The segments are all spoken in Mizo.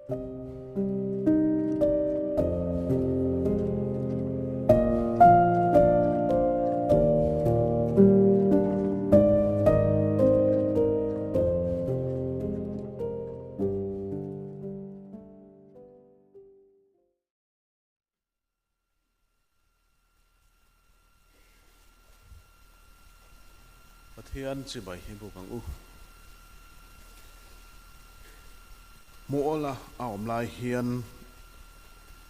Pathian chibai hi buk ang u. Hmuh awla a awm lai hian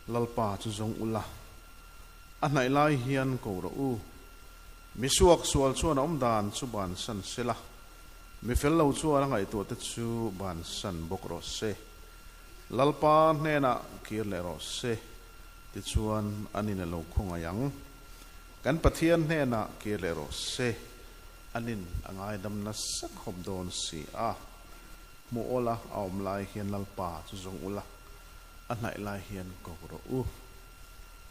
Lalpa chu zawng ula, a hnaih lai hian ko rawh u. Mi suak sual chuan a awm dan chu bansan sela, mi fel lo chuan a ngaihtuah te chu bansan bawk rawh se. Lalpa hnenah kir leh rawh se, tichuan anin a lo khawngaih ang. Kan Pathian hnenah kir leh rawh se, anin a ngaidam nasa khawp dawn si a. Hmuh awla a awm lai hian Lalpa chu zawng ula, a hnaih lai hian ko rawh u.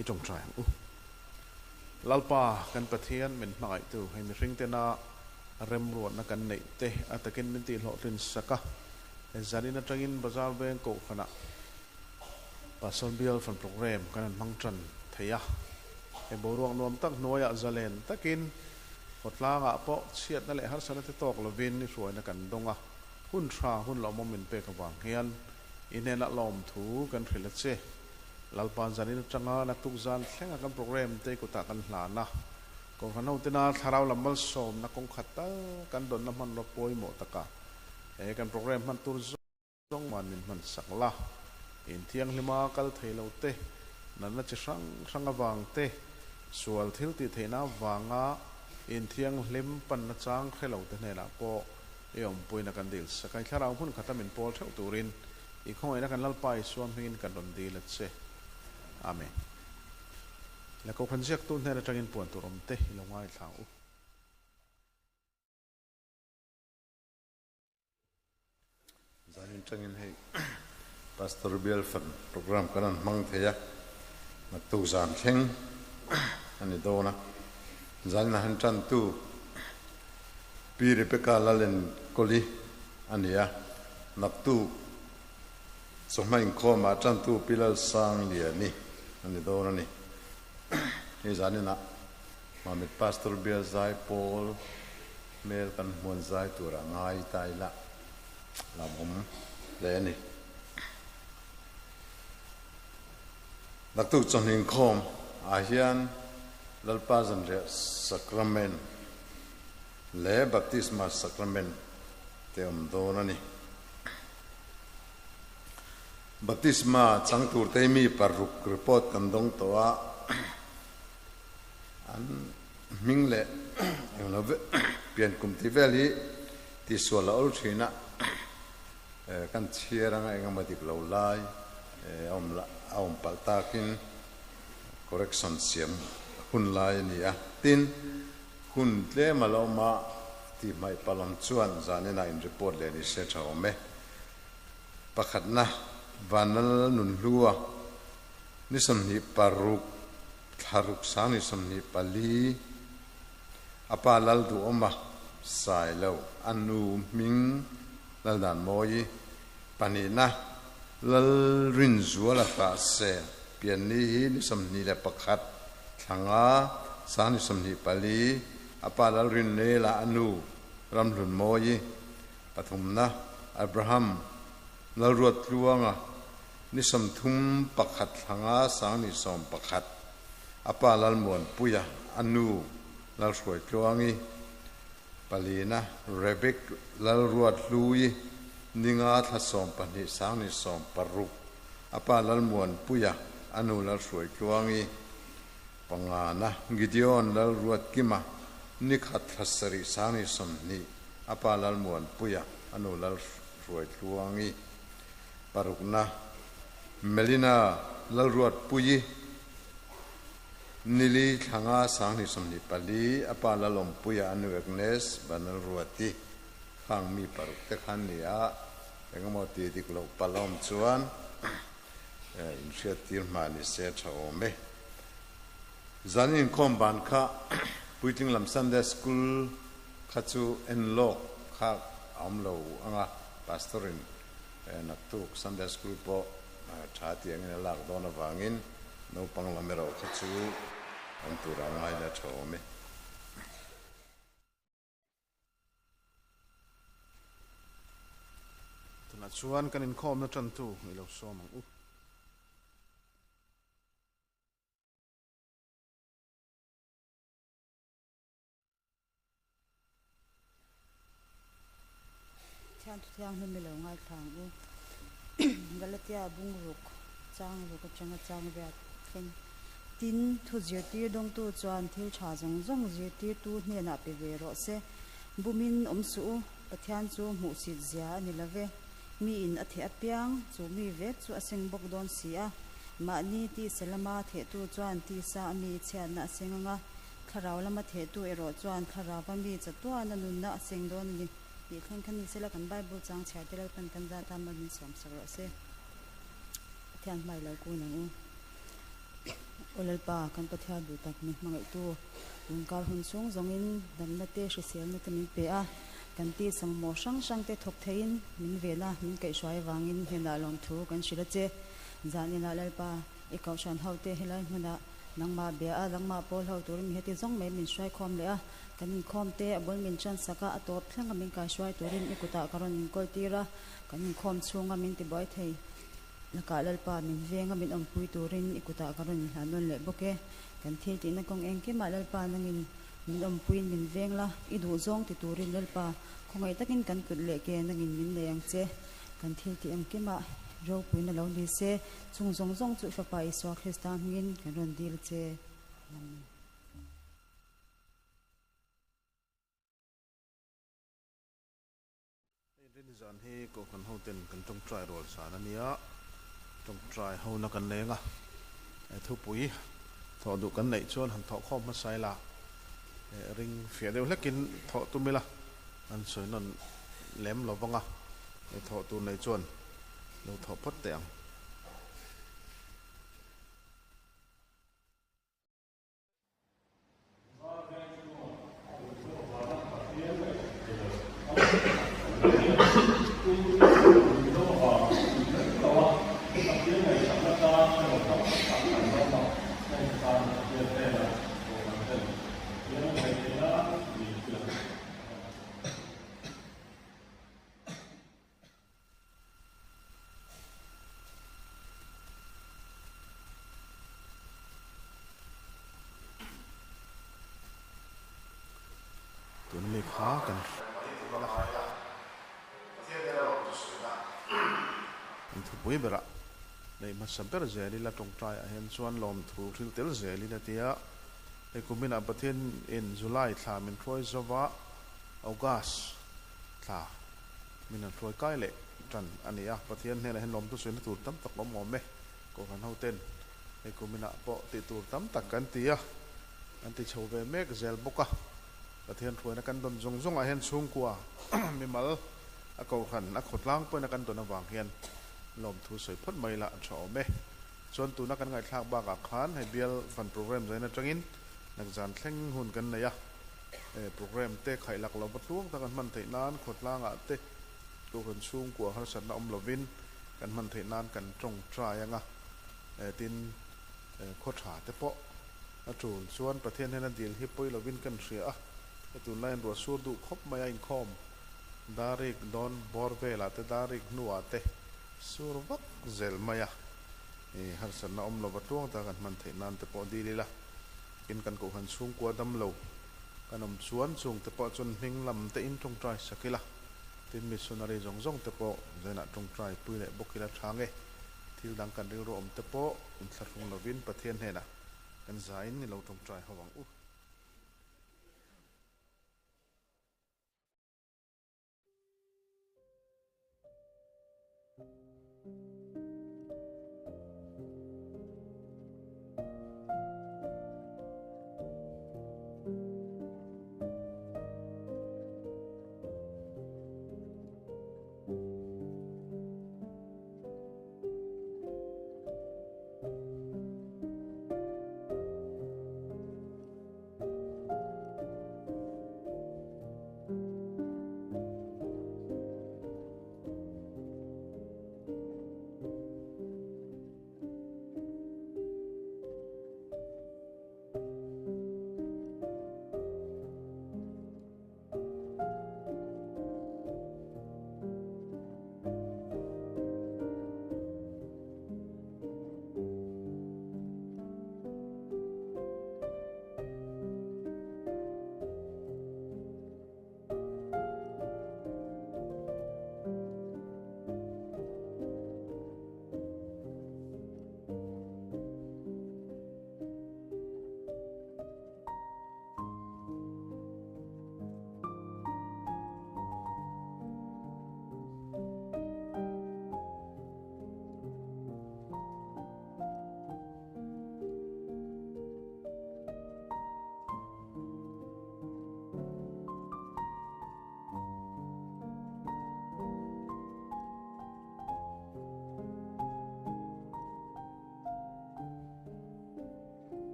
I tawngtai ang u. Lalpa, kan Pathian min hmangaihtu, hei mihring tena remruatna kan neih te a takin min tihhlawhtlin sak a. Zanin atangin Bazar Veng Kohhranah Pastor Bial Fund Programme kan han hmang tan thei a. He boruak nuam tak hnuaiah zalen takin khawtlangah pawh chhiatna leh harsatna te tawk lovin i hruaina kan dawng a. Hun tha hun lawmawm min pek avang hian i hnenah lawmthu kan hrilh a che. Lalpa zanin atanga naktuk zan thlenga kan programme te kutah kan hlan a. Kohhran hotena thlarau lam malsawmna kawng khat tal kan dawnna hmanraw pawimawh takah He kan programme hman tur zawng man min hman sak la. Inthianghlima kal thei lo te, natna chi hrang hrang avang te, sual thil tih theihna avanga inthianghlim panna chang hre lo te hnenah pawh i awmpuina kan dil sak a. I thlarau hmun khata min pawl theuh turin i khawngaihna kan Lalpa Isua hmingin kan rawn dil a che. Amen. La Kohhran ziaktu hnen atangin puan tur awm te i lo ngaithla ang u. Zanin tangin hei Pastor Bial Fan program kan han hmang thei a, naktuk zan thleng a ni dawn a. Zanin a han tantu Pi Rebecca Lalenkawli a ni a, naktuk chawhma inkhawmah tantu Pi Lalsangliani a ni dawn a ni. Hei zaninah Mamit Pastor Bial Zaipawl Hmel kan hmuan zai tur a ngai ta ila lam awm hle a ni. Naktuk chawhni inkhawm ah hian Lalpa Zanriah Sacrament leh Baptisma Sacrament te awm dawn a ni. Baptisma chang tur te hi mi paruk report kan dawng tawh a, an Hming leh englo pian kum tih vel hi tihsual a awl thin a, kan chhiar anga engemaw dik lo lai a awm a awm palh takin correction siam hun lai a ni a. Tin, hun tlem a lo awm a, tihhmaih palh awm chuan zaninah in report leh ni se tha awm e. Pakhatna, Vanlal Nunhlua ni 26 Thla ruk sang ni 24, a pa Lal Duhawma Sailo, a nu hming Laldanmawii, pahnihna Lal Rinzuala Hrahse, pianni hi ni 21, thla nga sang ni 24, a pa Lal Rinnela, a nu Ramhlunmawii, pathumna Abraham Lalruattluanga, Ni 31 thla nga sang ni 11, a pa Lalmuanpuia, a nu Lalhruaitluangi, palina Rebik Lalruathlui, ni nga thla 12 sang ni 16, a pa Lalmuanpuia, a nu Lalhruaitluangi, pangana Gideon Lalruatkima, ni khat thla sarih sang ni 20, a pa Lalmuanpuia, a nu Lalhruaitluangi. Parukna, Melina Lalruatpuii, Nili thla nga sang ni 24, a pa Lalawmpuia a nu Agnes Vanlalruati khang mi paruk te khan ni a, engemaw ti dik loh palh a awm chuan inhriattir hma ni se tha awm e. Zan inkhawm ban kha puitling lam Sunday School kha chu en lawk kha a awm lo ang a, Pastor in. Naktuk Sunday School pawh tha tih angin a lak dawn avangin naupang lam erawh kha chu awm tura ngai la tha awm e. Tunah chuan kan inkhawmna tantu i lo sawm ang u. Thian thu thianghlim i lo ngaithla ang u. Galatia bungruk chang ruk atanga chang riat thleng. Tin, thu zirtir dawngtu chuan thil tha zawng zawng zirtirtu hnenah pe ve rawh se. Bumin awm suh u, Pathian chu hmuhsit zia a ni lo ve. Miin a theh apiang, chu mi vek chu a seng bawk dawn si a. Mahni tisa lama thehtu chuan tisa a mi chhiatna a seng ang a. Thlarau lama thehtu erawh chuan thlarauva mi chatuana nunna a seng dawn a ni tih thleng kha ni sela kan Bible chang chhiar te Lalpan kan zat a mal min sawm sak rawh se. Pathian hmai lo kun ang u. Aw Lalpa, kan Pathian duh tak min hmangaihtu, lungkar hun chhung zawngin damna te hriselna te min pe a, kan tih sangmawh hrang hrang te thawk theiin min ven a, min kaihhruai avangin hnenah lawmthu kan hrilh a che. Zan inah Lalpa, i kohhran hote helai hmunah Nangmah bia a, nangmah pawl ho turin mi heti zawng mai min hruai khawm leh a, kan inkhawm te a bul min tan sak a, a tawp thleng a min kai hruai turin i kutah ka rawn inkawl tir a, kan inkhawm chhunga min tibuai thei lakah Lalpa min veng a min awmpui turin i kutah ka rawn inhlan nawn leh bawk e. Kan thil tihna kawng engkimah Lalpa nangin min awmpuiin min veng la, i duh zawng ti turin Lalpa khawngaih takin kan kut leh ke nangin min nei ang che. Kan thil tih engkimah ropuina lo ni se. Chung zawng zawng chu i Fapa Isua Krista hmingin kan rawn dil che. Amen. Hei rin zan hi Kohhran hoten kan tawngtai rual zan a nia, tawngtai hona kan leng a, thupui thawh duh kan neih chuan han thawh khawm hmasa ila, ring fiah deuh hlekin thawh tum ila, an sawi nawn lem lo vang a, thawh tur nei chuan lo thawh phawt teh ang. Tuna mi kha kan An thupui berah neih hmasa ber zelin a tawngtai ah hian chuan lawmthu thil tel zelin a ti a. Hei kuminah Pathian in July thla min hruai zova August thla min han hruai kai leh tan a ni a, Pathian hnenah hian lawmtu suihna tur tam tak awm awm e, Kohhran hoten hei kuminah pawh tih tur tam tak kan ti a, an ti chho ve mek zel bawk a, Pathian hruaina kan dawn zawng zawngah hian chhungkua mimal a Kohhran a khawtlang pawhin a kan dawn avang hian lawmthu sawi phawt mai la a tha awm e. Chuan tuna kan ngaihthlak bakah khan hei bial fan program zain atangin nakzan thleng hun kan nei a. Program te khaih lak lova tluang tak an hman theih nan khawtlangah te Kohhran chhungkua harsatna awm lovin kan hman theih nan kan tawngtai anga tin khaw tha te pawh a tul chuan Pathian hian a dil hi pawi lovin kan hria a, he tunlai in ruah sur duh khawp mai a inkhawm darik dawn bawr velah te darik hnuah te sur vak zel mai a harsatna awm lova tluang tak an hman theih nan te pawh dil ila. Tin kan Kohhran chhungkua dam lo kan awm chuan chung te pawh chuan hming lam te in tawngtai sak ila, tin missionary zawng zawng te pawh zainah tawngtai pui leh bawk ila tha nge. Thil dang kan rilru awm te pawh inthlahrung lovin Pathian hnenah kan zain i lo tawngtai ho ang u.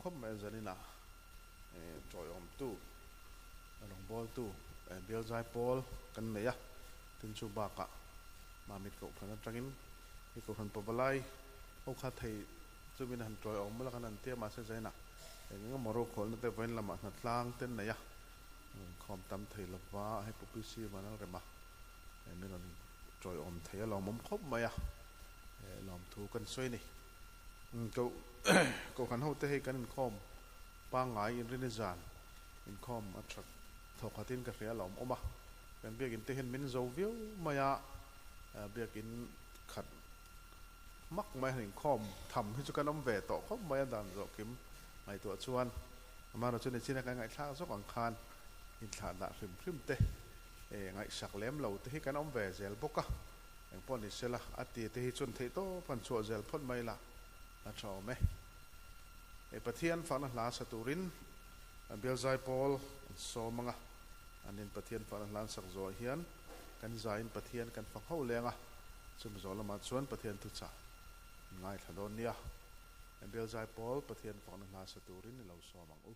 khawp mai a zaninah tawiawmtu rawngbawltu bial zai pawl kan nei a, tin chu bakah Mamit Kohhran atangin hei Kohhran pavalai ho kha thei chumin han tawiawm mawlh a kan han tia mahse zainah eng eng emaw rokhawlna te vawiin lamah hnatlang te an nei a, inkhawm tam thei lova hei Pu PC Vanlalrema min rawn tawiawm thei a lawmawm khawp mai a, lawmthu kan sawi a ni. Koh Kohhran hote hei kan inkhawm pangngai inrini zan inkhawm a that thawk khatin ka hria a lawm awm a, kan biakin te hian min zo viau mai a, biakin khat hmak mai han inkhawm tham hi chu kan awm ve tawh khawp mai a dan zawh kim ngaihtuah chuan amaherawhchu chu nichina kan ngaihthlak zawk ang khan inthlah dah hrim hrim te ngaihsak lem lo te hi kan awm ve zel bawk a. Engpawh ni sela, a ti te hi chun theih tawp han chhuah zel phawt mai la, a tha awm e. Hei Pathian fakna hla sa turin an bial zai pawl an sawm ang a, an in Pathian fakna hla an sak zawh hian kan zaiin Pathian kan fak ho leng a, chumi zawh lamah chuan Pathian thuchah an ngaithla dawn nia. An bial zai pawl Pathian fakna hla sa turin i lo sawm ang u.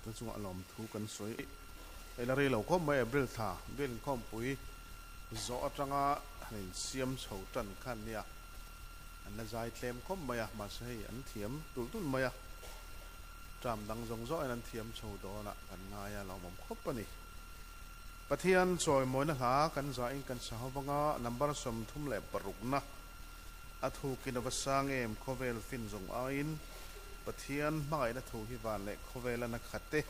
Ta chungah lawmthu kan sawi ei la rei lo khawp mai April thla bial inkhawmpui zawh atanga han insiam chho tan khan nia an la zai tlem khawp mai a mahse hei an thiam tulh tulh mai a term dang zawng zawhin an thiam chho dawnah kan ngai a lawmawm khawp a ni. Pathian chawimawina hla kan zahin kan sa ho vanga number 36 na a thukin a va sang em khawvel fin zawng aiin Pathian hmangaihna thu hi van leh khawvel a na khat e.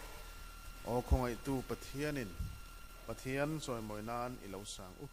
Aw khawngaihtu Pathianin Pathian chawimawi nan i lo sang u.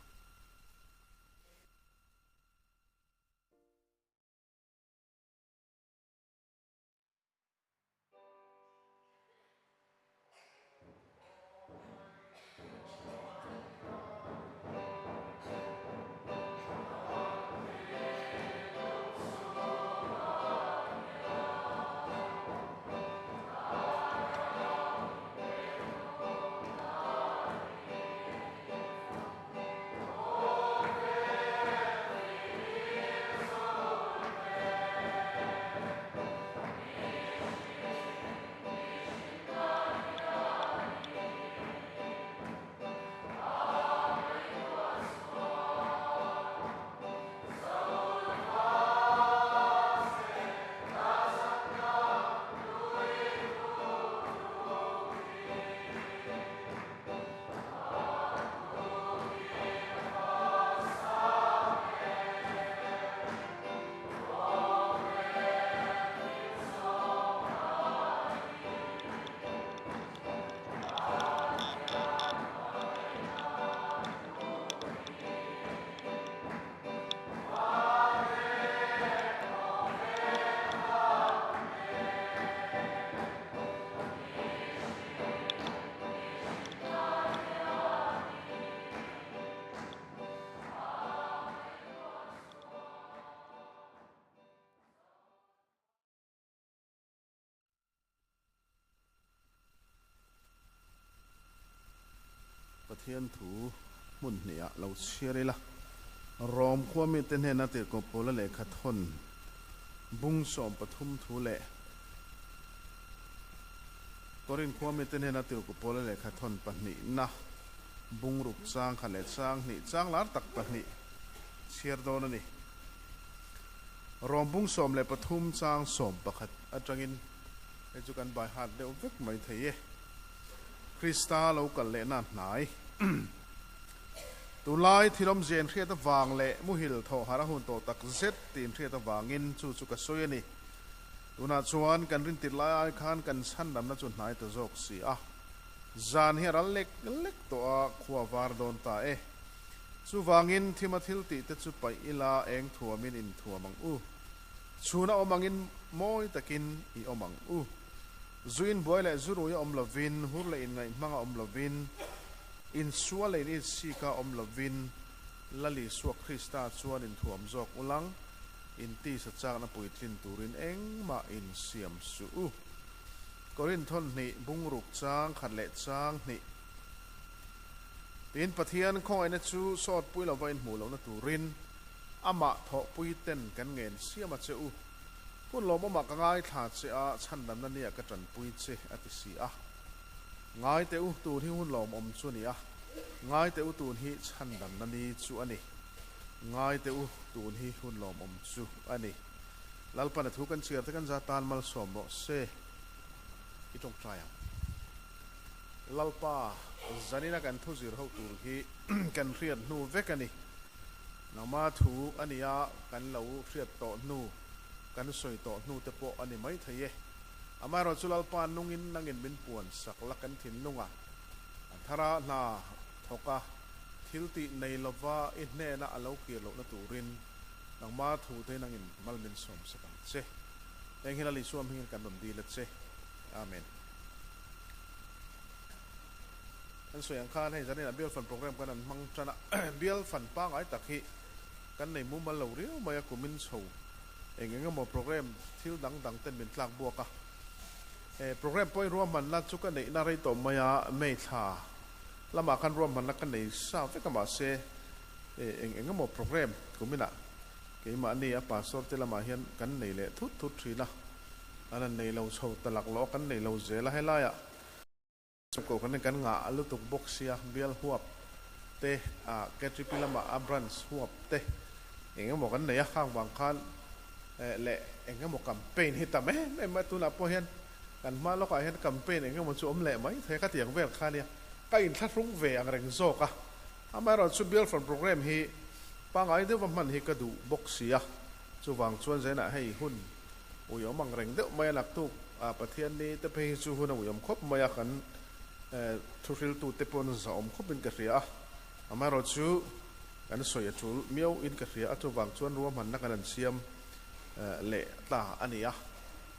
Pathian thu hmun hnih ah lo chhiar ila, Rom khua mite hnena tirhkoh Paula lehkha thawn bung 13 thu leh Korin khua mite hnena tirhkoh Paula lehkha thawn pahnihna bung ruk chang khat leh chang hnih chang lar tak pahnih chhiar dawn a ni. Rom bung 13 chang 11 atangin hei chu kan bai hat deuh vek mai thei e. Krista lo kal leh na hnai. Tunlai thilawm zian hriat awang leh muhil thaw har a hun tawh tak zet tin hriat awangin chu chu ka sawi a ni. Tunah chuan kan rin tir lai ai khan kan chhan lamna chu hnai ta zawk si a. Zan hi a ral lek lek tawh a khua var dawn ta e. Chu wangin thima thil tih te chu paih ila eng thuamin in thuam ang u. Chhuna awm angin mawi takin i awm ang u. Zuin buai leh zurui a awm lovin, hur leh inngaih hmang a awm lovin, insual leh in sika awm lovin, Lali Isua Krista chuan in thuam zawk ulang, in ti sa chakna puitlin turin engmah in siam su u. Korin thawn hnih bung ruk chang khat leh chang hnih. Tin Pathian khawngaihna chu sawt pui lova in hmuh lohna turin amah thawh pui ten kan ngen siam a che u. Hun lawmawmah ka ngai thla che a chhan lamna nia ka tan pui che a ti si a. Ngai te u tun hi hun lawmawm chu ni a. Ngai te u tun hi chhan damna ni chu a ni. Ngai te u tun hi hun lawmawm chu a ni. Lalpan a thu kan chhiar te kan za tan mal sawm rawh se. I tawng trai ang. Lalpa zanina kan thu zir ho tur hi kan hriat hnu vek a ni. Nangma thu a ni a kan lo hriat tawh hnu kan sawi tawh hnu te pawh a ni mai thei e. Amaherawh chu Lalpa nungin nangin min puan sak la kan thin lunga. A thara hna thawka thil tih nei lova i hnena a lo kir lohna turin nangma thu te nangin mal min sawm sak ang che. Heng hi Lal Isua hmingin kan rawn dil a che. Amen. Kan sawi ang khan hei zanin ah bial fan program kan an hmang tan a bial fan pangai tak hi kan nei mumal lo riau mai a kumin chho eng eng emaw program thil dang dang ten min tlak buak a. Program pawhin ruahmanna chu ka neihna rei tawh mai a, May thla lamah khan ruahmanna ka nei sa vek a mahse eng eng emaw program kuminah keimahni a pastor te lamah hian kan nei leh thut thut thin a, an han nei lo chho ta laklawh a kan nei lo zel a helaiah. Chhungkaw kan kan ngah lutuk bawk sia, bial huap te ah KTP lamah a branch huap te eng emaw kan nei a, khang vang khan leh eng emaw campaign hi tam em em mai tunah pawh hian kan hma lawkah hian campaign eng emaw chu awm leh mai thei a ka ti ang vel kha nia, ka inthlahrung ve ang reng zawk a, amaherawhchu chu bial front programme hi pangngai deuhva hman hi ka duh bawk sia, chuvang chuan zainah hei hun Uiawm ang reng deuh mai a naktuk a Pathian ni te phei hi chu hun a uiawm khawp mai a, kan thuhriltu te pawn zahawm khawpin ka hria a, amaherawh chu kan sawi a tul miau in ka hria a, chuvang chuan ruahmanna kan han siam leh ta a ni a.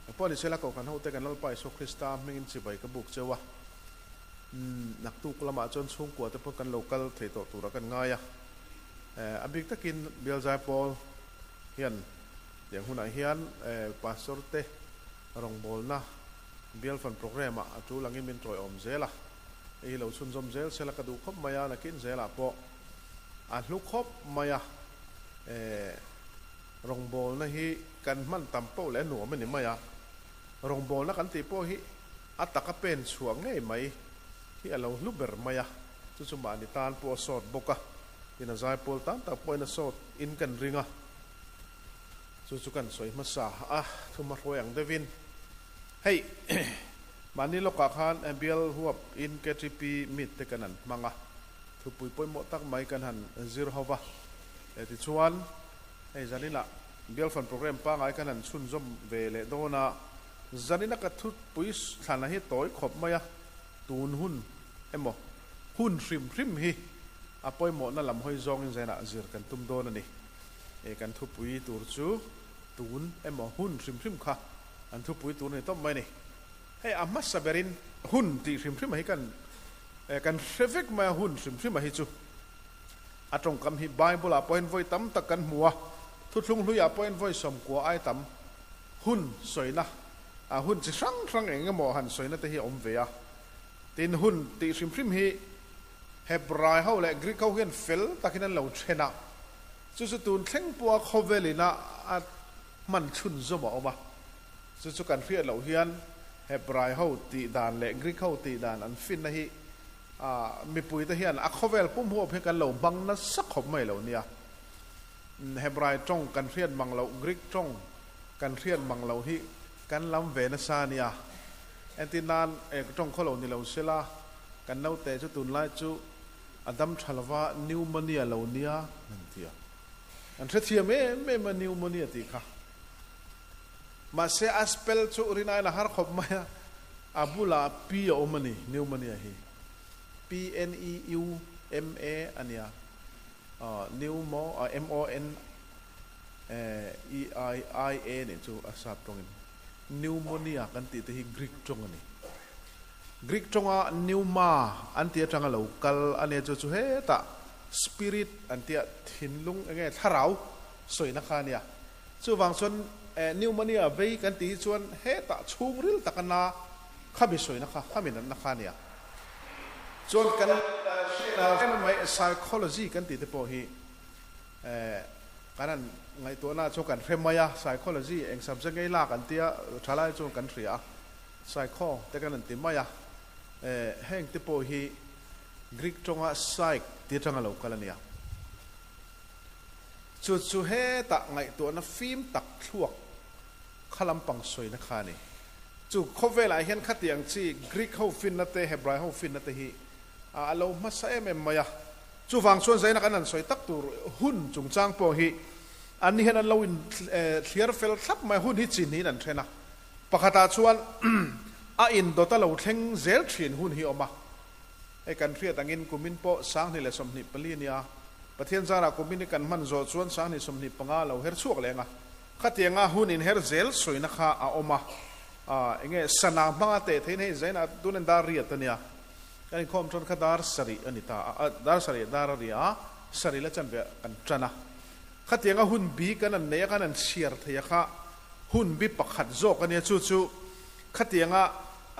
Engpawh ni sela Kohhran hote kan Lalpa Isua Krista hmingin chibai ka buk cheu a, naktuk lamah chuan chhungkua te pawn kan lo kal thei tawh turah kan ngai a, a bik takin Bial Zaipawl hian Tiang hunah hian Pastor te rawngbawlna Bial Fund Programme ah a tul angin min tawiawm zel a, hei hi lo chhunzawm zel sela ka duh khawp mai a, nakin zelah pawh a hlu khawp mai a, rawngbawlna hi kan hman tam poh leh a nuam a ni mai a, rawngbawlna kan tih pawh hi a taka pen chhuah ngei mai hi a lo hlu ber mai a, chu chu mahni tan pawh a sawt bawk a, tin a zaipawl tan tak pawhin a sawt in kan ring a. Chu chu kan sawi hmasa a, thuma hruai ang deuhin. Hei, mahni lawkah khan bial huap in KTP meet te kan han hmang a, thupui pawimawh tak mai kan han zir ho va. Tichuan, hei zaninah bial fund programme pangngai kan han chhunzawm ve leh dawn a, zanina ka thupui thlana hi tawi khawp mai a, tun hun emaw hun hrim hrim hi a pawimawhna lam hawi zawngin zainah zir kan tum dawn a ni. E kan thupui tur chu tun emaw hun hrim hrim kha an thupui tur ni tawp mai a ni. Hei a hmasa berin hun tih hrim hrim a hi kan kan hre vek mai a hun hrim hrim a hi chu a tawngkam hi Bible ah pawhin vawi tam tak kan hmu a, thuthlung hlui ah pawhin vawi sawmkua ai tam hun sawina a hun chi hrang hrang eng emaw han sawina te hi a awm ve a. Tin hun tih hrim hrim hi Hebrai ho leh Greek ho hian fel takin an lo then a. Chu chu tun thleng pawha khawvel ina a hman chhunzawm a awm a. Chu chu kan hriat loh hian Hebrai ho tih dan leh Greek ho tih dan an finna hi mipuite hian a khawvel pum huap hi kan lo hmang nasa khawp mai lo nia. Hebrai tawng kan hriat mang loh, Greek tawng kan hriat mang loh hi kan lam ve nasa a nia. Entir nan tawng khaw lo ni lo sela kan naute chu tunlai chu A dam tha lova pneumonia lo nia an ti a. An hrethiam em em a pneumonia tih kha. Mahse a spell chu rinaiin a har khawp mai a, a bulah P a awm a ni pneumonia hi. P N E U M A a nia. Pneumo M O N E I I A nih chu a sap tawngin. Pneumonia kan tih te hi Greek tawng a ni. Greek tawnga pneuma an tih atanga lo kal a nia chu chu hetah spirit an tia thinlung enge thlarau sawina kha a nia. Chuvang chuan pneumonia vei kan tih hi chuan hetah chhungril taka na khami sawina kha khami natna kha a nia. Chuan kan hriat mai psychology kan tih te pawh hi kan han ngaihtuahna chu kan hre mai a, psychology eng subject ngei lak an tia thalai chuan kan hria a. Psycho te kan han ti mai a, heng te pawh hi Greek tawnga psyche ti atanga lo kal a nia. Chu chu hetah ngaihtuahna fim tak thluak kha lampang sawina kha a ni. Chu khawvelah hian khatiang chi Greek ho finna te, Hebrai ho finna te hi a lo hmasa em em mai a. Chuvang chuan zaina kan han sawi tak tur hun chungchang pawh hi an ni hian an lo in thliar fel thlap mai a, hun hi chi hnihin an then a. Pakhatah chuan a indawt a lo thleng zel thin hun hi awm a. Hei kan hriat angin kumin pawh 2024 a nia. Pathian zarah kumin hi kan hman zawh chuan 2025 a lo her chhuak leng a. Khatianga hun inher zel sawina kha a awm a. Enge sana hmanga teh theihin hei zainah tunin dar riat a nia. Kan inkhawm chuan kha dar sarih a ni ta a. Dar sarih dar a ri a, sarih la chanve kan tan a. Khatianga hun bi kan an neih a, kan an chhiar thei a kha. Hun bi pakhat zawk a nia, chu chu khatianga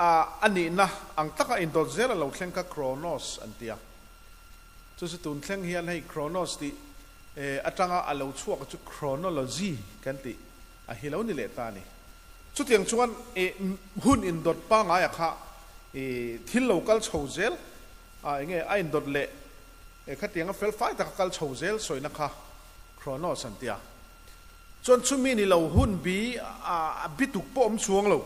A nihna ang taka indawt zel a lo thleng kha Chronos an ti a. Chu chu tun thleng hian hei Chronos tih atanga a lo chhuak chu Chronology kan tih a hi lo ni leh ta a ni. Chutiang chuan hun indawt pangaia kha thil lo kal chho zel a enge a indawt leh khatianga fel fai taka kal chho zel sawina kha Chronos an ti a. Chuan chumi ni lo hun bi a bituk pawh awm chuang lo,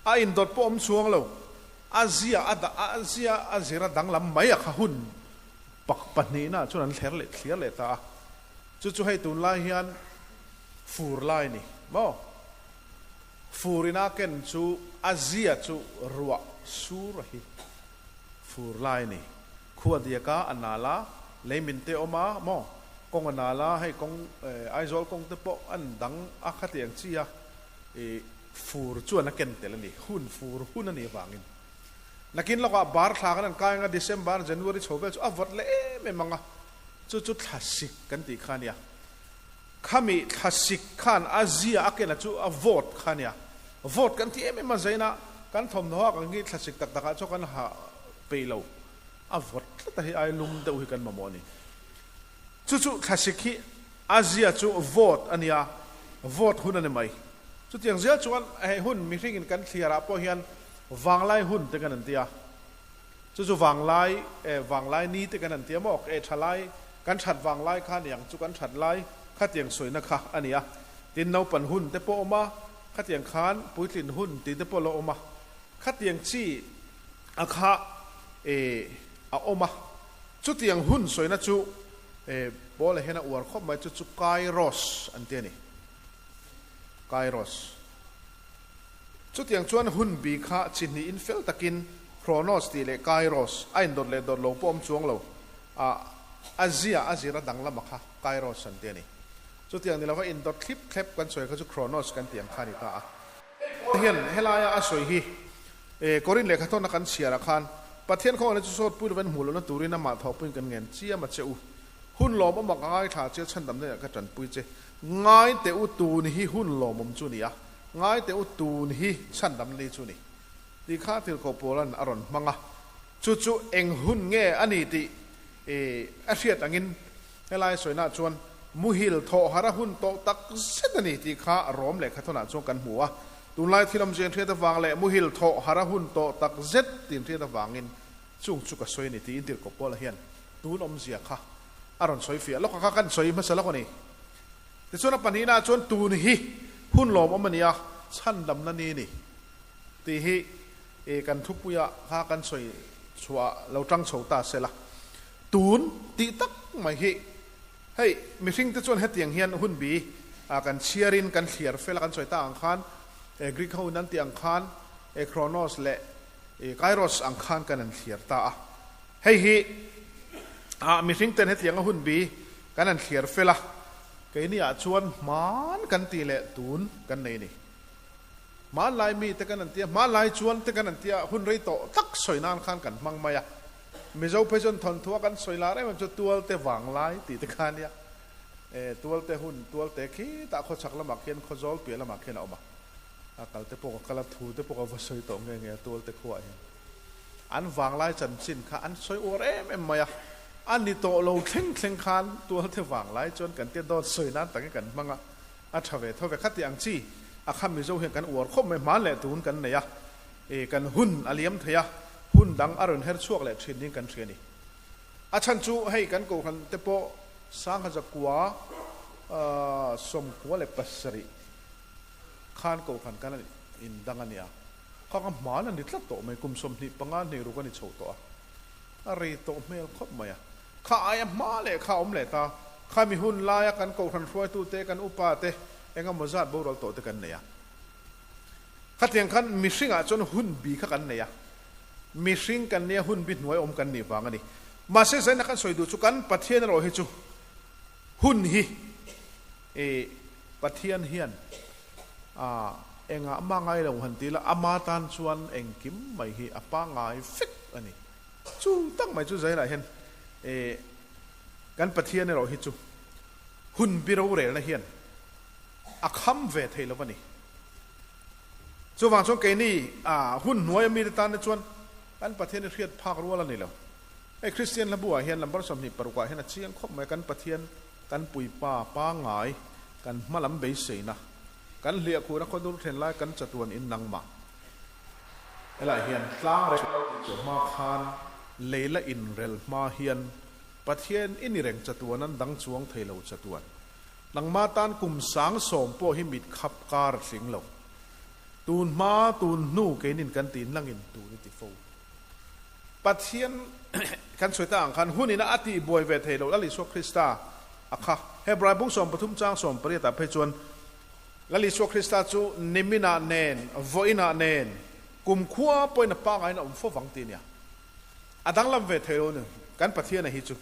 a indawt pawh awm chuang lo, a zia a dah a zia a zir a danglam mai a kha hun pak pahnihna chuan an thler leh thliar leh ta a. Chu chu hei tunlai hian fur lai ni maw? Fur ina ken chu a zia chu ruah sur a hi fur lai ni. Khua diaka a nal a, lei min te awm a maw? Kawng a nal a, hei kawng Aizawl kawng te pawh an dang a khatiang chi a i fur chuan a ken tel a ni. Hun fur hun a nih avangin. Nakin lawkah bar thla kan han kai anga December, January chho vel chu a vawt leh em em ang a, chu chu thlasik kan tih kha a nia. Khami thlasik khan a zia a ken a chu a vawt kha a nia. Vawt kan ti em em a, zaina kan thawmhnaw ah kan ngi thlasik tak takah chuan kan ha peih lo. A vawt tlat a hei ai lum deuh hi kan mamawh a ni. Chu chu thlasik hi a zia chu vawt a nia, vawt hun a ni mai. Chutiang zel chuan hei hun mihringin kan thliarah pawh hian vanglai hun te kan an ti a. Chu chu vanglai eh vanglai ni te kan an ti a maw? Eh thalai kan that vanglai kha niang chu kan that lai khatiang sawina kha a ni a. Tin naupan hun te pawh a awm a, khatiang khan puitlin hun tih te pawh a lo awm a. Khatiang chi a kha eh a awm a. Chutiang hun sawina chu eh Paula hian a uar khawp mai chu chu Kairos an ti a ni. Kairos. Chutiang chuan hun bi kha chi hnihin fel takin Chronos tih leh Kairos a indawt leh dawt lo pawh awm chuang lo a, a zia a zir a danglam a kha Kairos an ti a ni. Chutiang ni lova indawt thlip thlep kan sawi kha chu Chronos kan tih ang kha a ni ta a. Hei hian helaia a sawi hi Korin lehkhatawna kan chhiarah khan Pathian khawngaihna chu sawt pui lovin hmuh lohna turin amah thawhpuiin kan ngen chiam a che u. Hun lawmawm a ka ngaithla che chhandamna ah ka tanpui che. Ngai teh u tun hi hun lawmawm chu ni a, ngai teh u tun hi chhandam ni chu ni. Tih kha Tirhkoh Paula'n a rawn hmang a, chu chu eng hun nge a ni tih a hriat angin helai sawinaah chuan muhil thawh har a hun tawh tak zet a ni tih kha Rom lehkhathawnah chuan kan hmu a. Tunlai thil awmzia inhriat avang leh muhil thawh har a hun tawh tak zet tih inhriat avangin chung chu ka sawi a ni tiin Tirhkoh Paula hian tun awmzia kha a rawn sawi fiah lawk a, kha kan sawi hmasa lawk a ni. Tichuan a pahnihnaah chuan tun hi hun lawmawm a ni a, chhandamna ni a ni tih hi kan thupuia kha kan sawi chhuah lo tang chho ta se la. Tun tih tak mai hi hei mihringte chuan hetiang hian hun bi kan chhiarin kan thliar fel a, kan sawi tak ang khan Greek ho in an tih ang khan Chronos leh Kairos ang khan kan han thliar ta a. Hei hi ah mihring ten hetiang a hun bi kan han thliar fel a, keini ah chuan hman kan tih leh tun kan nei a ni. Hmanlai mi te kan han tia, hmanlai chuan te kan han tia hun rei tawh tak sawi nan khan kan hmang mai a. Mizo phei chuan thawnthu a kan sawi lar em em chu tualte vanglai tih te kha ania. E tualte hun, tualte khitah khawchhak lamah khian khawzawl piah lamah khian a awm a. A kal te pawh ka kal a, thu te pawh ka va sawi tawh nge nge a tualte khuaah hian. An vanglai chanchin kha an sawi uar em em mai a, a ni tawh lo thleng thleng khan tualte vanglai chuan kan tia dawt sawi nan takin kan hmang a, a tha ve tho ve. Khati ang chi a kha Mizo hian kan uar khawp mai, hman leh tun kan nei a, e kan hun a liam thei a, hun dang a rawn her chhuak leh thin ding kan hria a ni. A chhan chu hei kan kohhran te pawh Sangha zakua 97 khan kohhran kan indang a nia. Kha ka hman a ni tlat tawh mai, kum 25 hnih ruk a ni chho tawh a, a rei tawh hmel khawp mai a. Kha aia hma leh kha a awm leh ta, kha mi hun laia kan kohhran hruaitute, kan upa te eng emaw zat boral tawh te kan nei a. Khatiang khan mihringah chuan hun bi kha kan nei a, mihring kan nia hun bi hnuai awm kan nih vang a ni. Mahse zaina kan sawi duh chu kan Pathian erawh hi chu hun hi i Pathian hian a engah mah ngai lo han ti la, ama tan chuan engkim mai hi a pangngai vek a ni. Chu tak mai chu Zairah hian e kan Pathian erawh hi chu hun bi rorelna hian a kham ve thei lo a ni. Chuvang chuan keini a hun hnuaia mite tan te chuan kan Pathian hi hriat phak rual a ni lo. Hei Kristian hla buah hian lambar 20 parukah hian a chiang khawp mai kan Pathian kan puipa pangngai kan hma lam beiseina kan hliahkhuhna khawdur thlen lai kan chatuan in nangmah helai hian tlang reng lo tih chhuah hma khan lei la inrel hma hian Pathian i ni reng chatuan an dang chuang thei lo chatuan nangmah tan kum sang sawm pawh hi mit khap kar a tling lo. Tun hma, tun hnu keinin kan ti nangin tun i ti fo. Pathian kan sawi ta ang khan hun ina a tih buai ve thei lo Lal Isua Krista a kha. Hebrai bung 13 chang 18 ah phei chuan Lal Isua Krista chu niminah nen, vawiinah nen, kumkhua pawhin a pangaiin a awm fo vang ti nia. A danglam ve thei lo ni kan Pathian a hi chu.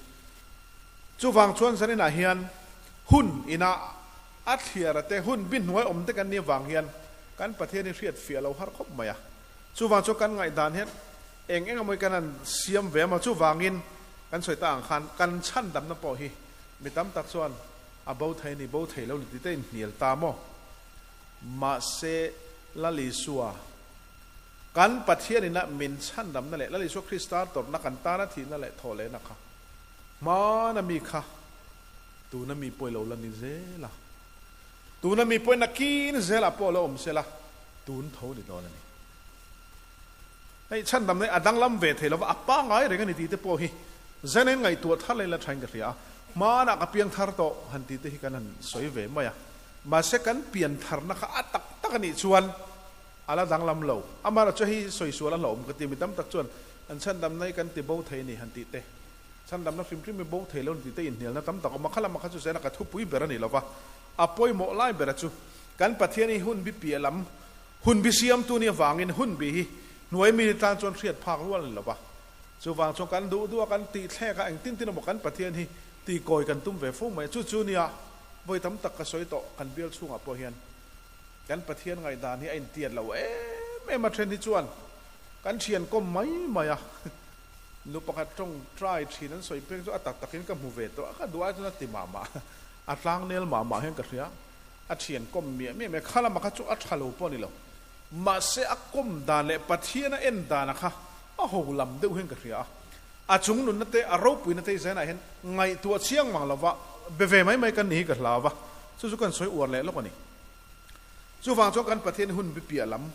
Chuvang chuan zaninah hian hun ina A thliar a te hun bi hnuai awm te kan nih avang hian kan Pathian hi hriat fiah lo har khawp mai a. Chuvang chuan kan ngaihdan hian eng eng emaw hi kan han siam ve emaw chuvangin kan sawi ta ang khan kan chhandamna pawh hi mi tam tak chuan a bo thei a ni, bo thei lo ni tih te inhnial ta maw? Mahse Lal Isua kan Pathian ina min chhandamna leh Lal Isua Krista tawrhna kan tana thihna leh thawhlehna kha hmana mi kha Tuna mi pawh i lo la ni zel a, tuna mi pawh i nakin zelah pawh lo awm sela, tun tho ni dawn a ni. Hei chhandamna hi a danglam ve thei lova, a pangngai reng a ni tih te pawh hi Zen-in ngaihtuah thar leh la thain ka hria a, hmanah ka piang thar tawh han tih te hi kan han sawi ve mai a, mahse kan pian tharna kha a tak tak a nih chuan a la danglam lo. Amaherawhchu hei sawi sual a hlauhawm ka ti, mi tam tak chuan an chhandamna hi kan ti bo thei a ni han tih te. Chhandamna hrim hrim hi bo thei lo ni tih te inhnialna tam tak awm a, khalam a kha chu zena ka thupui ber a ni lova, a pawimawh lai bera chu kan Pathian hi hun bi piah lam, hun bi siamtu nih avangin hun bi hi hnuai mi tan chuan hriat phak rual a ni lova, chuvang chuan kan duh duh a kan tih thlek a, engtin tin emaw kan Pathian hi tihkawi kan tum ve fo mai a, chu chu nia vawi tam tak ka sawi tawh kan bial chhungah pawh hian kan Pathian ngaihdan hi a intiat lo em em a, then hi chuan kan thian kawm mai mai a. Nu pakhat tawng try thin an sawi peng chu a tak takin ka hmu ve tawh a, ka duh ai chuan a ti mah mah, a tlang nel mah mah hian ka hria, a thian kawm miah miah mai, kha lama kha chu a tha lo pawh a ni lo, mahse a kawm dan leh Pathian a en dana kha a ho lam deuh hian ka hria a, a chung nunna te a ropuina te zainah hian ngaihtuah chiang mang lova be ve mai mai kan ni hi ka hlau va, chu chu kan sawi uar leh lawk a ni. Chuvang chuan kan Pathian hun bi piah lam,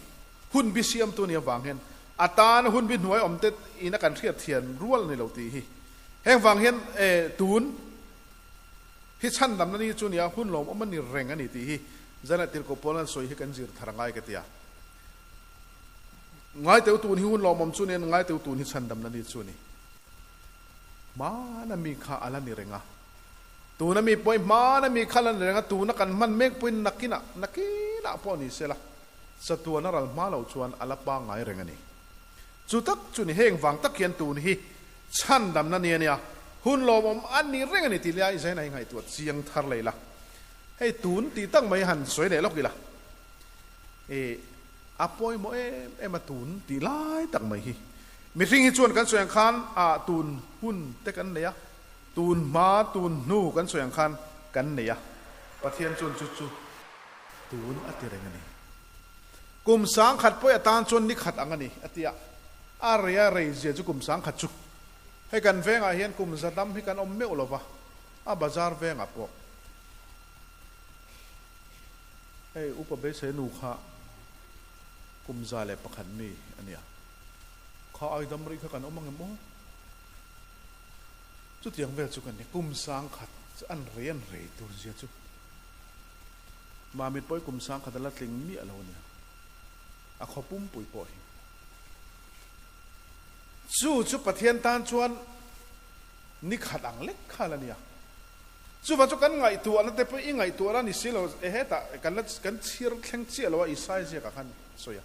hun bi siamtu nih avang hian A tan hun bi hnuai awm te ina kan hriat thian rual a ni lo tih hi. Heng vang hian e tun hi chhandamna ni chu nia hun lawmawm a ni reng a ni tih hi Zanah Tirhkoh Paul an sawi hi kan zir thar a ngai ka ti a. Ngaiteu tun hi hun lawmawm chu nia ngaiteu tun hi chhandamna ni chu a ni. Hmana mi kha a la ni reng a. Tuna mi pawhin hmana mi kha a la ni reng a, tuna kan hman mek pawhin nakinah nakinah pawh ni sela. Chatuan a ral hma lo chuan a la pangngai reng a ni. Chu tak chu ni heng vang tak hian tun hi chhandamna ni a nia, hun lawmawm a ni reng a ni tih leh a Isaia hi ngaihtuah chiang thar leh ila. Hei tun tih tak mai han sawi leh lawk ila. E, a pawimawh em em a tun tih lai tak mai hi. Mihring hi chuan kan sawi ang khan a tun hun te kan nei a, tun hma tun hnu kan sawi ang khan kan nei a. Pathian chuan chu chu Tun a ti reng a ni. Kum sangkhat pawih atan chuan ni khat ang a ni, a ti a. A rei a rei zia chu kum sangkhat chu. Hei kan vengah hian kum za dam hi kan awm meuh lo va, a bazar vengah pawh. Hei upa beisei nu kha kum 101 mi a nia. Kha ai dam rih kha kan awm ang em aw? Chutiang vel chu kan ni. Kum sangkhat an rei an rei tur zia chu. Mamit pawh hi kum 10,000 a la tling miah lo a nia, a khaw pumpui pawh hi. Chu chu Pathian tan chuan ni khat ang lek kha la nia. Chuvang chu kan ngaihtuahna te pawh i ngaihtuahna ni si lo, e hetah kan la kan chhir thleng chiah lo a Isai ziakah khan sawi a.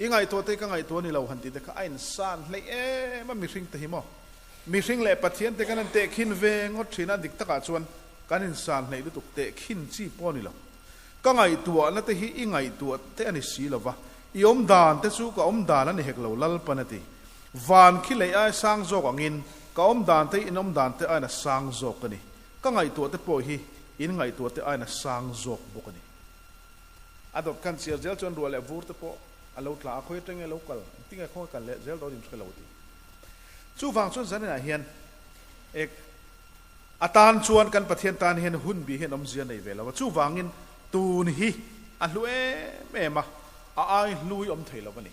I ngaihtuah te hi ka ngaihtuah ni lo han tih te kha a insan hleih em a mihring te hi maw. Mihring leh Pathian te kan han tehkhin ve ngawt thin a, dik takah chuan kan insan hleih lutuk tehkhin chi pawh a ni lo. Ka ngaihtuahna te hi i ngaihtuah te a ni si lo va, i awm dan te chu ka awm dan a ni hek lo Lalpan a ti. Van khi lei ai sang zawk angin ka awm dan te hi in awm dan te aiin a sang zawk a ni. Ka ngaihtuah te pawh hi in ngaihtuah te aiin a sang zawk bawk a ni. A dawt khan chiar zel chuan ruah leh vur te pawh a lo tla a, khawi atang nge lo kal, engtin nge khawnge kal leh zel dawn in hre lo ti. Chuvang chuan zaninah hian ek a tan chuan kan Pathian tan hian hun bi hian awmzia nei ve lo a, chuvangin tun hi a hlu em em a, a ai hlui awm thei lo a ni.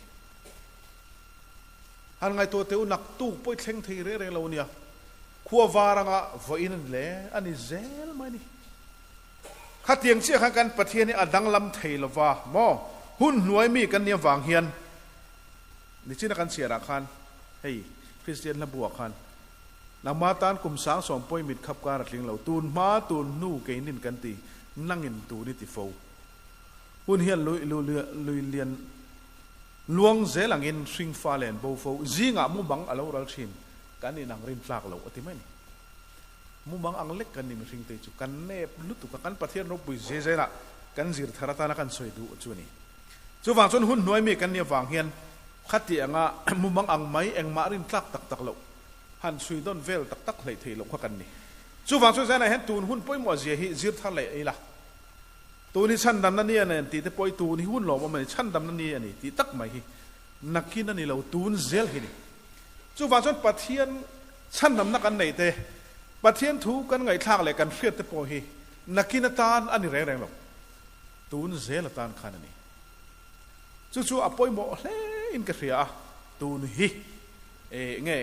Han ngaihtuah teh u naktuk pawh i thleng thei reng reng lo nia, khua var anga vawiin a ni le, a ni zel mai a ni. Khatiang chiah khan kan Pathian hi a danglam thei lo va maw? Hun hnuai mi kan nih avang hian nichina kan chhiarah khan hei Kristian hla buah khan nangma tan kum sang sawm pawi mit khap kar a tling lo, tun hma tun hnu keinin kan ti nangin tun i ti fo. Hun hian lui lui lian luang zel angin hringfa len bo fo zingah mumang a lo ral thin kan inang rin tlak loh a ti mai a ni. Mumang ang lek kan ni mihring te chu kan nep lutuk a, kan Pathian ropui zia zelah kan zir thar atana kan sawi duh chu a ni. Chuvang chuan hun hnuai mi kan nih avang hian khati anga mumang ang mai engmah rin tlak tak tak loh, han chhui dawn vel tak tak hleih theih loh kha kan ni. Chuvang chuan zanah hian tun hun pawimawh zia hi zir thar leh ei la. Tun hi chhandamna ni a ni tih te pawh hi tun hi hun lawmawm a ni, chhandamna ni a ni tih tak mai hi nakin a ni lo, tun zel hi ni. Chuvang chuan Pathian Chhandamna kan neih te, Pathian thu kan ngaihthlak leh kan hriat te pawh hi nakin atan a ni reng reng lo, tun zel atan khan a ni. Chu chu a pawimawh hle in ka hria a, tun hi e nge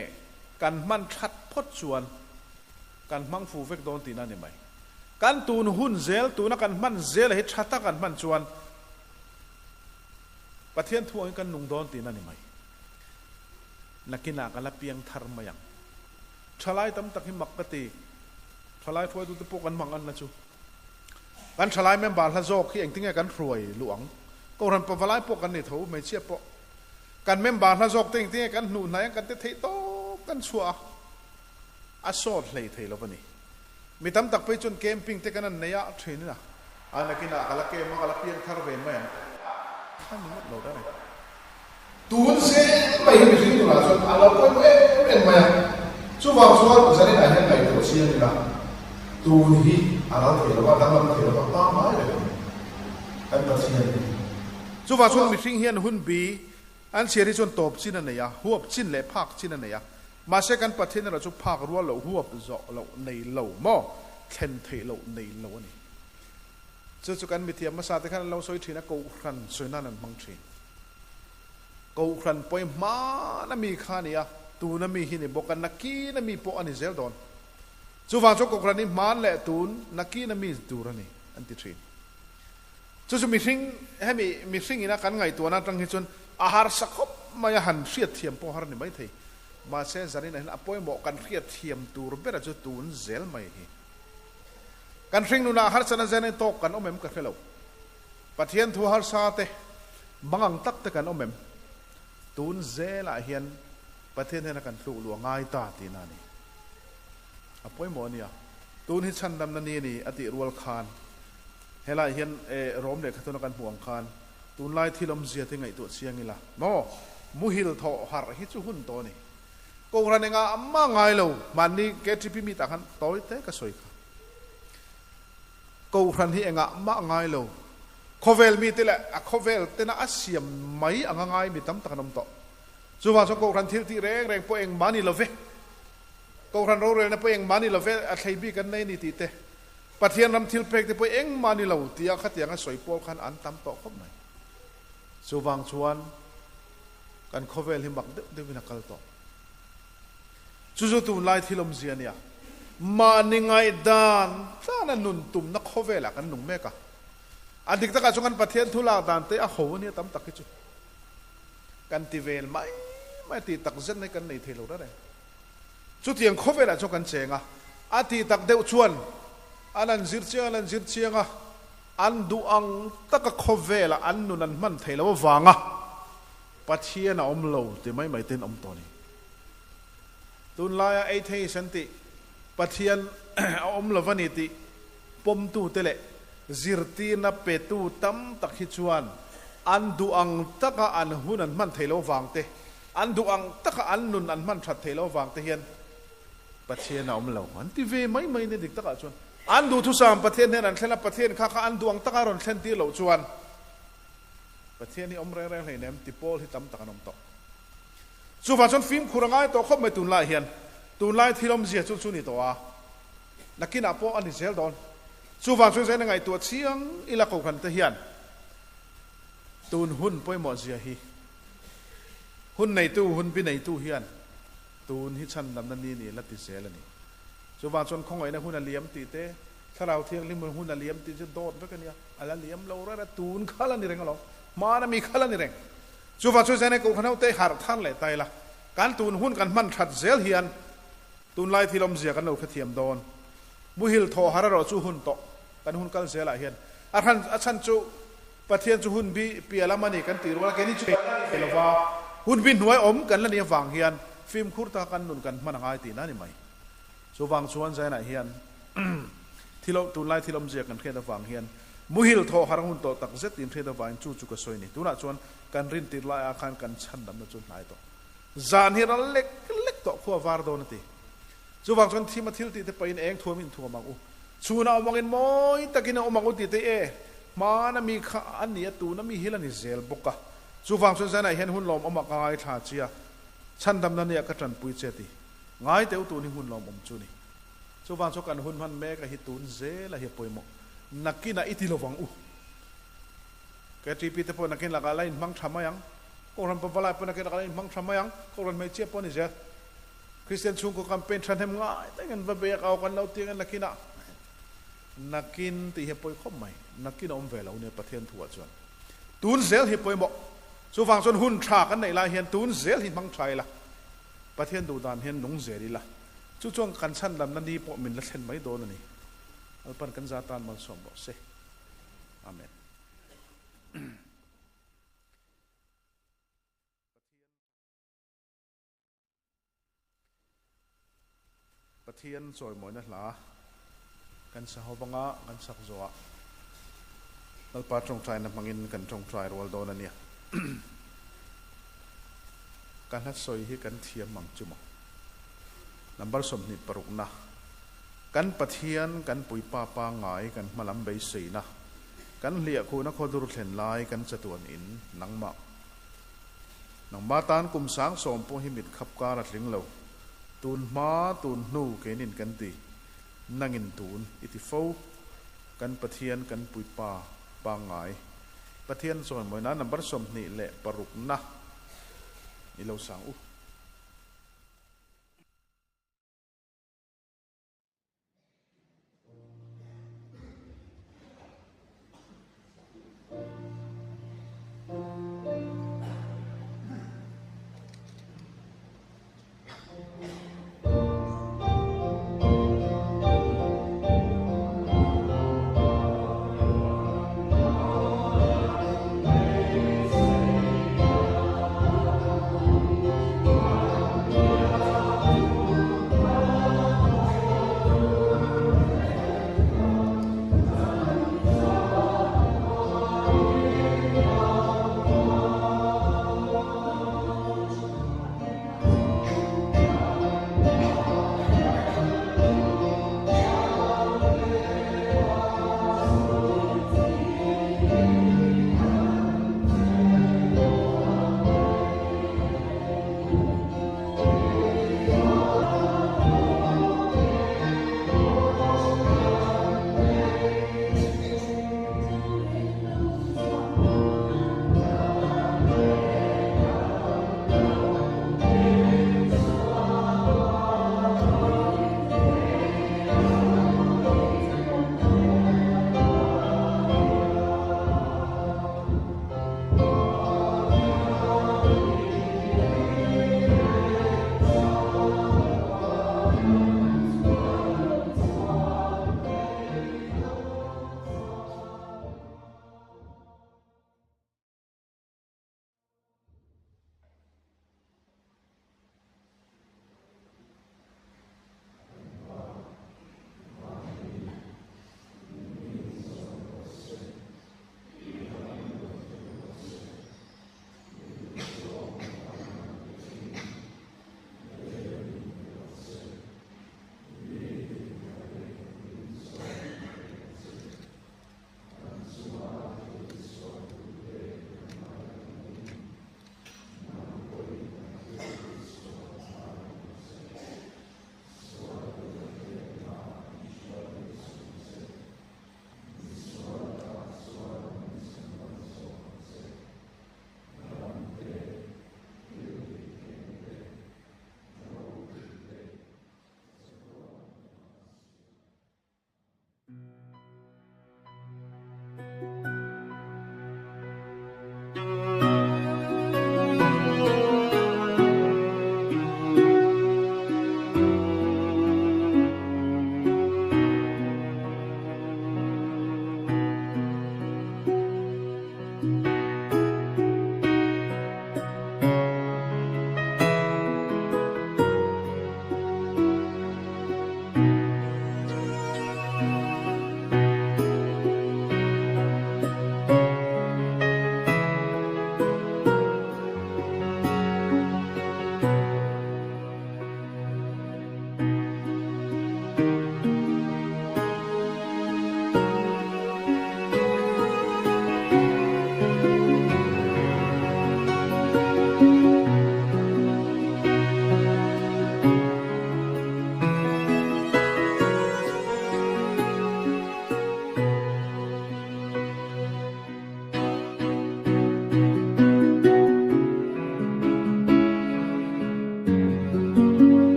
kan hman that phawt chuan kan hmang fu vek dawn tihna a ni mai. Kan tun hun zel, tuna kan hman zel hi tha tak an hman chuan Pathian thu angin kan nung dawn tihna a ni mai. Nakinah ka la piang thar mai ang. Thalai tam tak hi mak ka ti. Thalai hruaitute pawh kan mang anna chu. Kan thalai member hla zawk hi engtinge kan hruai luh ang? Kohhran pavalai pawh kan ni tho, hmeichhia pawh. Kan member hla zawk te engtinge kan hnuh hnai ang kan ti theih tawp kan chhuah a, a sawt hlei thei lo va ni. Mi tam tak phei chuan camping te kan an nei a thin a. A nakinah ka la camp a, ka la piang thar ve mai ang. A ni ngawt lo ta ni. Tun zel mai hi mihring tunah chuan a lo pawimawh em em mai a. Chuvang chuan zaninah hian ngaihtuah chiang ila tun hi a ral thei lo va, danglam thei lo va, pangngai reng a ni kan Pathian hi. Chuvang chuan mihring hian hun bi an chhiar hi chuan tawp chin a nei a, huap chin leh phak chin a nei a. Mahse kan Pathian erawh chu phak rual loh huap zawh loh nei lo maw, thlen theih loh nei lo a ni. Chu chu kan mithiam hmasa te khan an lo sawi thin a, Kohhran sawi nan an hmang thin. Kohhran pawi hmana mi kha a ni a, tuna mi hi ni bawk a, nakina mi pawh a ni zel dawn. Chuvang chuan Kohhran hi hman leh tun nakina mi tur a ni an ti thin. Chu chu mihring, hemi mihring ina kan ngaihtuahna atang hi chuan a harsa khawp mai a, han hriatthiam pawh har a ni maithei. Mahse zaninah hian a pawimawh kan hriatthiam tur bera chu tun zel mai hi. Kan hringnunah harsatna zen tawk kan awm em ka hre lo. Pathian thu harsa te, mangang tak te kan awm em? Tun zelah hian Pathian hian a kan tluk luh a ngai ta tihna a ni. A pawimawh a nia. Tun hi chhandamna ni a ni a tih rual khan helaiah hian Rom lehkhatuna kan hmuh ang khan tunlai thil awmzia te ngaihtuah chiang ila maw? Muhil thawh harh hi chu hun tawh a ni. Kohhran engah mah ngai lo, mahni KTP meet ah khan tawi te ka sawi kha. Kohhran hi engah mah ngai lo. Khawvel mite leh a khawvel tena a siam mai anga ngai mi tam tak an awm tawh. Chuvang chuan Kohhran thil tih reng reng pawh engmah ni lo ve. Kohhran rorelna pawh engmah ni lo ve, a thlei bik an nei a ni tih te, Pathian ram thil pek te pawh engmah ni lo tia khatianga sawi pawl khan an tam tawh khawp mai. Chuvang chuan kan khawvel hi mak deuh deuhin a kal tawh. Chu chu tunlai thil awmzia a nia. Mahni ngaihdan tlana nun tumna khawvelah kan nung mek a. A dik takah chuan kan Pathian thu lak dan te a ho a nia tam tak hi chu. Kan ti vel mai mai tih tak zet mai kan nei thei lo reng reng. Chutiang khawvelah chuan kan cheng a, a tih tak deuh chuan an an zir chiang an an zir chiang a, an duh ang taka khawvelah an nun an hman thei lo avanga Pathian a awm lo ti mai mai ten awm tawh a ni. Tunlaia atheist an tih Pathian a awm lo va ni tih pawmtute leh zirtirna petu tam tak hi chuan an duh ang taka an hun an hman thei lo vang te, an duh ang taka an nun an hman that thei lo vang te hian Pathian a awm lo an ti ve mai mai nia dik takah chuan. An duhthusam Pathian hnen an thlen a, Pathian kha kha an duh ang taka a rawn thlen tir loh chuan. Pathian hi awm reng reng hleinem ti pawl hi tam tak an awm tawh. Chuvang chuan fimkhur a ngai tawh khawp mai tunlai hian. Tunlai thil awmzia chu chu ni tawh a, nakinah pawh a ni zel dawn. Chuvang chuan zaina ngaihtuah chiang ila kohhran te hian tun hun pawimawh zia hi hun neitu, hun bi neitu hian tun hi chhandamna ni ni la ti zel a ni. Chuvang chuan khawngaihna hun a liam tih te, Thlarau Thianghlim hun a liam tih chu dawt vek a nia. A la liam lo reng a, tun kha la ni reng alawm. Hmana mi kha la ni reng. Chuvang chu Zainai Kohhran hote harh thar leh ta ila, kan tun hun kan hman that zel hian tunlai thil awmzia kan lo hrethiam dawn. Muhil thawh har erawh chu hun tawh kan hun kal zelah hian a hran a chhan chu Pathian chu hun bi piah lam a ni kan tih rual a, keini chu kan la ni ve lova, hun bi hnuai awm kan la nih avang hian fimkhur taka kan nun kan hman a ngai tihna a ni mai. Chuvang chuan Zainah hian thil tunlai thil awmzia kan hriat avang hian muhil thawh har hun tawh tak zet in hriat avangin chu chu ka sawi a ni. Tunah chuan kan rintir laiah khan kan chhandamna chu hnai tawh. Zan hi ral lek lek tawh khua var dawn a ti. Chuvang chuan thima thil tih te pahin eng thuam in thuam ang u. Chhunah awm angin mawi takin a awm ang u tih te e hmana mi kha a ni a tuna mi hi la ni zel bawk a. Chuvang chuan zanah hian hun lawmawmah ka ngaithla chia chhandamna nia ka tanpui che ti. Ngai teu tun hi hun lawmawm chu ni. Chuvang chu kan hun hman mek a hi tun zel a hi a pawimawh. Nakinah i ti lovang u. KTP te pawh nakin lakah la inhmang tha mai ang. Kohhran pavalai pawh nakin lakah la inhmang tha mai ang. Kohhran hmeichhia pawh a ni zel. Kristian chhungkaw campaign thahnem ngai takin an va bei a, ka aw kan lo ti angin nakinah nakin tih hi a pawi khawp mai. Nakin a awm ve lo nia Pathian thuah chuan. Tun zel hi pawimawh. Chuvang chuan hun tha kan neih lai hian tun zel hi hmang tha ila. Pathian duh dan hian nung zel ila, chu chuan kan chhandamna ni pawh min la thlen mai dawn a ni. Lalpan kan za tan malsawm rawh se. Amen. Pathian chawimawina hla kan sa ho vanga kan sak zawhah Lalpa tawngtaina hmangin kan tawngtai rual dawn a nia. Ka hla sawi hi kan thiam ang chu maw? Number 26 na Kan Pathian kan puipa pangngai kan hmalam beiseina kan hliahkhuhna khawdur thlen lai kan chatuan in nangmah nangmah tan kum sang sawm pawh hi mit khap kar a tling lo tun hma tun hnu keinin kan ti nangin tun i ti fo kan Pathian kan puipa pangngai Pathian chawimawi na number 26 na i lo sang u.